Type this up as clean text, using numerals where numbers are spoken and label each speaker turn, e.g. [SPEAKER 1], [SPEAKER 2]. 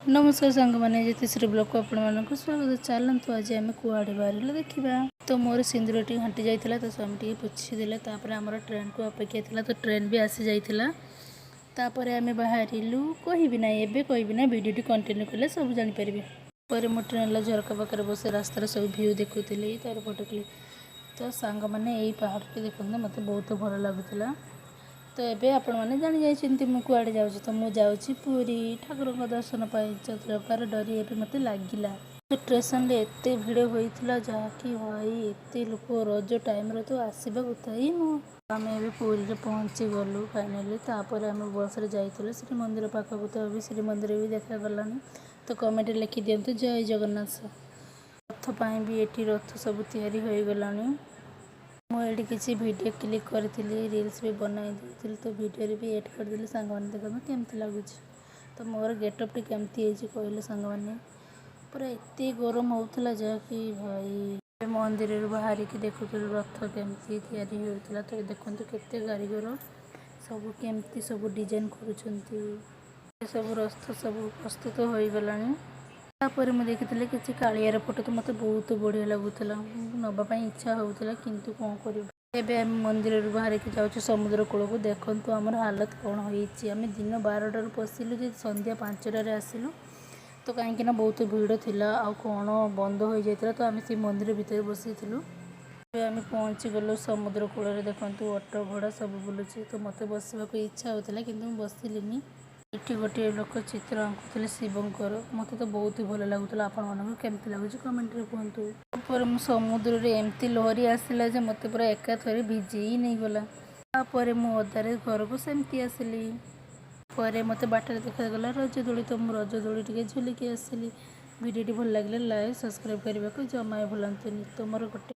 [SPEAKER 1] ନମସ୍କାର ସାଙ୍ଗମାନେ, ଜ୍ୟୋତିଶ୍ରୀ ବ୍ଲଗକୁ ଆପଣମାନଙ୍କୁ ସ୍ୱାଗତ। ଚାଲନ୍ତୁ, ଆଜି ଆମେ କୁଆଡ଼େ ବାହାରିଲୁ ଦେଖିବା। ତ ମୋର ସିନ୍ଦୁର ଟିକେ ଘାଣ୍ଟି ଯାଇଥିଲା, ତ ସ୍ୱାମୀ ଟିକେ ପୋଛିଦେଲେ। ତାପରେ ଆମର ଟ୍ରେନ୍କୁ ଅପେକ୍ଷା ଥିଲା, ତ ଟ୍ରେନ୍ ବି ଆସିଯାଇଥିଲା। ତାପରେ ଆମେ ବାହାରିଲୁ। କହିବି ନାହିଁ ଏବେ, କହିବି ନା, ଭିଡ଼ିଓଟି କଣ୍ଟିନ୍ୟୁ କଲେ ସବୁ ଜାଣିପାରିବେ। ପରେ ମୁଁ ଟ୍ରେନ୍ର ଝରକା ପାଖରେ ବସି ରାସ୍ତାର ସବୁ ଭ୍ୟୁ ଦେଖୁଥିଲି, ତାର ଫଟୋ କ୍ଲିକ୍। ତ ସାଙ୍ଗମାନେ, ଏଇ ପାହାଡ଼ଟି ଦେଖନ୍ତୁ, ମୋତେ ବହୁତ ଭଲ ଲାଗୁଥିଲା। ତ ଏବେ ଆପଣମାନେ ଜାଣି ଯାଇଛନ୍ତି ମୁଁ କୁଆଡ଼େ ଯାଉଛି। ତ ମୁଁ ଯାଉଛି ପୁରୀ ଠାକୁରଙ୍କ ଦର୍ଶନ ପାଇଁ। ଜଗାର ଡୋରି ଏବେ ମୋତେ ଲାଗିଲା। ଷ୍ଟେସନରେ ଏତେ ଭିଡ଼ ହୋଇଥିଲା, ଯାହାକି ଭାଇ, ଏତେ ଲୋକ ରଜ ଟାଇମ୍ରେ ତ ଆସିବା କଥା ହିଁ ନୁହଁ। ଆମେ ଏବେ ପୁରୀରେ ପହଞ୍ଚି ଗଲୁ ଫାଇନାଲି। ତାପରେ ଆମେ ବସ୍ରେ ଯାଇଥିଲୁ ଶ୍ରୀମନ୍ଦିର ପାଖକୁ। ତ ଏବେ ଶ୍ରୀମନ୍ଦିର ବି ଦେଖାଗଲାଣି। ତ କମେଣ୍ଟରେ ଲେଖିଦିଅନ୍ତୁ ଜୟ ଜଗନ୍ନାଥ। ରଥ ପାଇଁ ବି ଏଠି ରଥ ସବୁ ତିଆରି ହୋଇଗଲାଣି। ମୁଁ ଏଠି କିଛି ଭିଡ଼ିଓ କ୍ଲିକ୍ କରିଥିଲି, ରିଲ୍ସ ବି ବନାଇ ଦେଇଥିଲି, ତ ଭିଡ଼ିଓରେ ବି ଏଡ଼୍ କରିଦେଲି। ସାଙ୍ଗମାନେ, ଦେଖନ୍ତୁ କେମିତି ଲାଗୁଛି। ତ ମୋର ଗେଟଅପ୍ଟି କେମିତି ହେଇଛି କହିଲେ ସାଙ୍ଗମାନେ? ପୁରା ଏତେ ଗରମ ହେଉଥିଲା, ଯାହାକି ଭାଇ। ମନ୍ଦିରରୁ ବାହାରିକି ଦେଖୁଥିଲୁ ରଥ କେମିତି ତିଆରି ହେଉଥିଲା। ତ ଦେଖନ୍ତୁ, କେତେ କାରିଗର ସବୁ କେମିତି ସବୁ ଡିଜାଇନ୍ କରୁଛନ୍ତି। ସବୁ ରଥ ସବୁ ପ୍ରସ୍ତୁତ ହୋଇଗଲାଣି। ତାପରେ ମୁଁ ଦେଖିଥିଲି କିଛି କାଳିଆର ଫଟୋ, ତ ମୋତେ ବହୁତ ବଢ଼ିଆ ଲାଗୁଥିଲା। ନେବା ପାଇଁ ଇଚ୍ଛା ହେଉଥିଲା, କିନ୍ତୁ କ'ଣ କରିବୁ? ଏବେ ଆମେ ମନ୍ଦିରରୁ ବାହାରିକି ଯାଉଛୁ ସମୁଦ୍ର କୂଳକୁ। ଦେଖନ୍ତୁ ଆମର ହାଲତ କ'ଣ ହୋଇଛି। ଆମେ ଦିନ 12ଟାରୁ ପଶିଲୁ ଯେ ସନ୍ଧ୍ୟା 5ଟାରେ ଆସିଲୁ। ତ କାହିଁକିନା ବହୁତ ଭିଡ଼ ଥିଲା ଆଉ କ'ଣ ବନ୍ଦ ହୋଇଯାଇଥିଲା, ତ ଆମେ ସେଇ ମନ୍ଦିର ଭିତରେ ବସିଥିଲୁ। ଏବେ ଆମେ ପହଞ୍ଚିଗଲୁ ସମୁଦ୍ର କୂଳରେ। ଦେଖନ୍ତୁ, ଅଟୋ ଘୋଡ଼ା ସବୁ ବୁଲୁଛି। ତ ମୋତେ ବସିବାକୁ ଇଚ୍ଛା ହେଉଥିଲା, କିନ୍ତୁ ମୁଁ ବସିଲିନି। ଏଠି ଗୋଟିଏ ଲୋକ ଚିତ୍ର ଆଙ୍କୁଥିଲେ ଶିବଙ୍କର। ମୋତେ ତ ବହୁତ ଭଲ ଲାଗୁଥିଲା। ଆପଣମାନଙ୍କୁ କେମିତି ଲାଗୁଛି କମେଣ୍ଟରେ କୁହନ୍ତୁ। ତାପରେ ମୁଁ ସମୁଦ୍ରରେ ଏମିତି ଲହରୀ ଆସିଲା ଯେ ମୋତେ ପୁରା ଏକାଥରେ ଭିଜେଇ ନେଇଗଲା। ତାପରେ ମୁଁ ଓଦାରେ ଘରକୁ ସେମିତି ଆସିଲି। ପରେ ମୋତେ ବାଟରେ ଦେଖାଗଲା ରଜ ଦୋଳି, ତ ମୁଁ ରଜ ଦୋଳି ଟିକେ ଝୁଲିକି ଆସିଲି। ଭିଡ଼ିଓଟି ଭଲ ଲାଗିଲେ ଲାଇକ୍, ସବସ୍କ୍ରାଇବ୍ କରିବାକୁ ଜମା ବି ଭୁଲନ୍ତୁନି। ତୁମର ଗୋଟେ